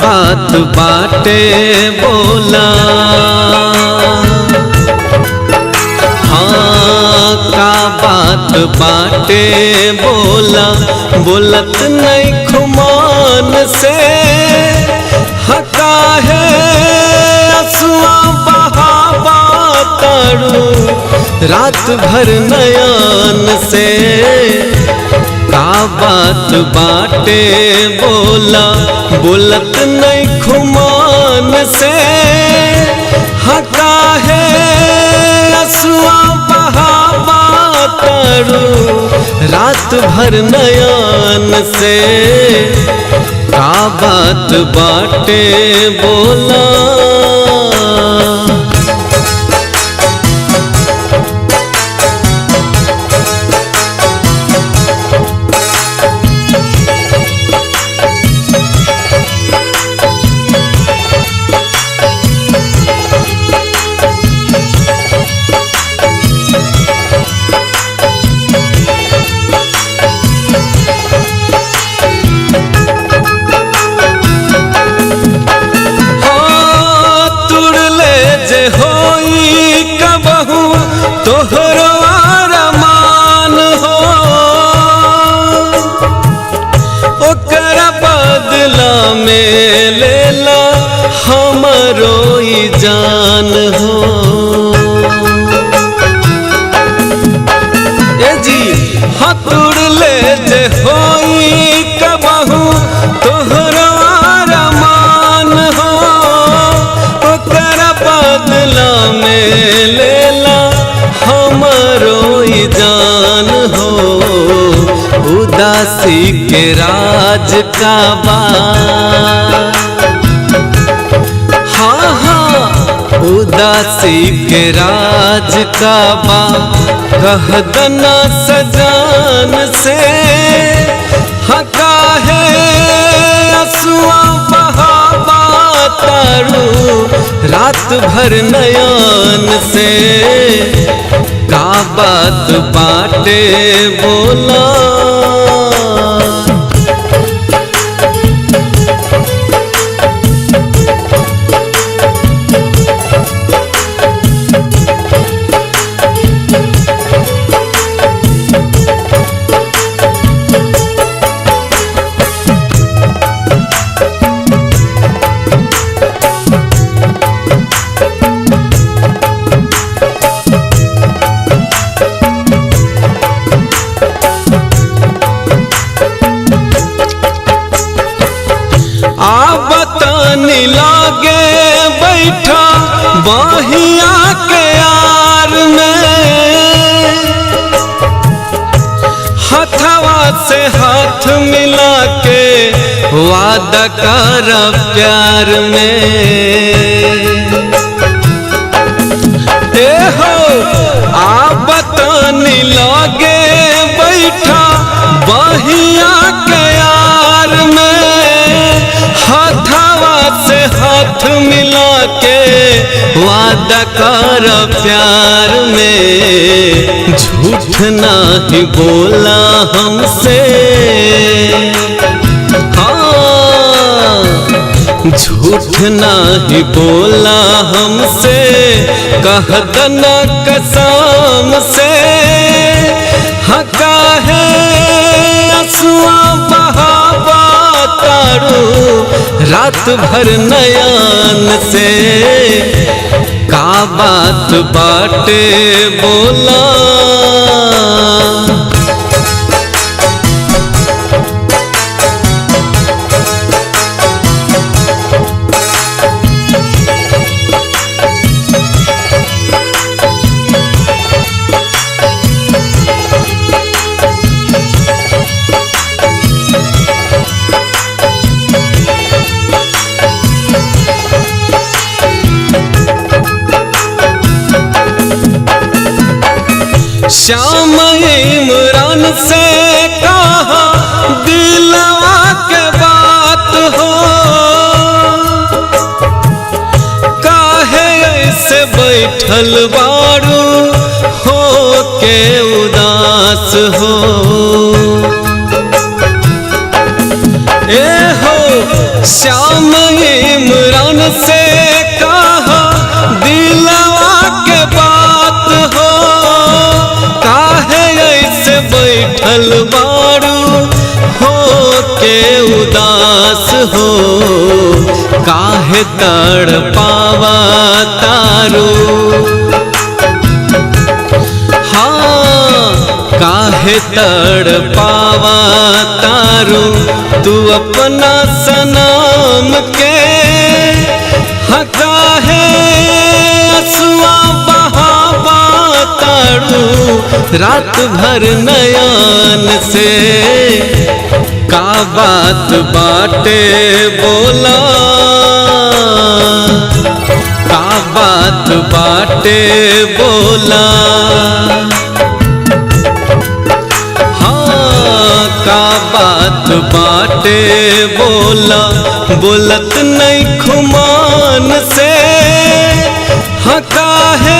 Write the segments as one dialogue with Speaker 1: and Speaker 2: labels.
Speaker 1: बात बाटे बोला, हाँ का बात बाटे बोला, बोलत नहीं खुमान से। हका है असुआ बहावा तारू रात भर नयन से। का बात बाटे बोला, बोलत नहीं खुमान से। हका है असुआ बहावा तारू रात भर नयन से। का बात बाटे बोला। तोहरो अरमान हो, ओकरा बदला में लेला हमरो ई जान हो। ए जी हतुड़ ले जे होई कबहू तोहरो अरमान हो, ओकरा बदला में लेला हमरो ई जान हो। उदासी के राज का बा, हाँ हाँ उदासी के राज का बा, कह दना सजान से। हका है असुआ बहावा तारू रात भर नयन से। का बात बाटे बोला। लागे बैठा बाहिया के आर में, हथवा से हाथ मिला के वादा कर प्यार में। ए हो आबतानी लागे बैठा बाहिया के आर में, हथवा से हाथ मिला के वादा कर प्यार में। झूठ नहीं बोला हमसे, हाँ झूठ नहीं बोला हमसे, कह दना कसम से। हका है असुआ बहावा तारू रात भर नयन से। का बात बाटे बोला। श्याम इमरान से कहा दिलवा के बात हो, काहे ऐसे बैठल बारू हो के उदास हो। ए हो श्याम इमरान से कहा दिलवा के बात हो, काहे ऐसे बैठल बारू हो के उदास हो, काहे तड़ पावा तारू। हाँ काहे तड़ पावा तारू तू अपना सनाम के, हाँ काहे असुआ बहावा तारू रात भर नयन से। का बात बाटे बोला, का बात बाटे बोला, हाँ का बात बाटे बोला, बोलत नहीं खुमान से, हाँ काहे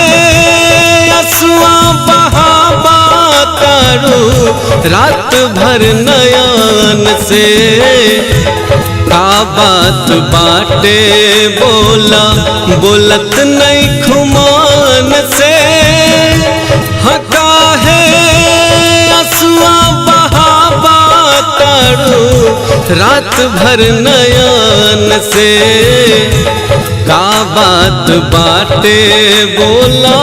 Speaker 1: असुआ बहावा तारू रात भर नयन से। का बात बाटे बोला, बोलत नहीं खुमान से, हाँ काहे असुआ बहावा तारू रात भर नयन से। का बात बाटे बोला।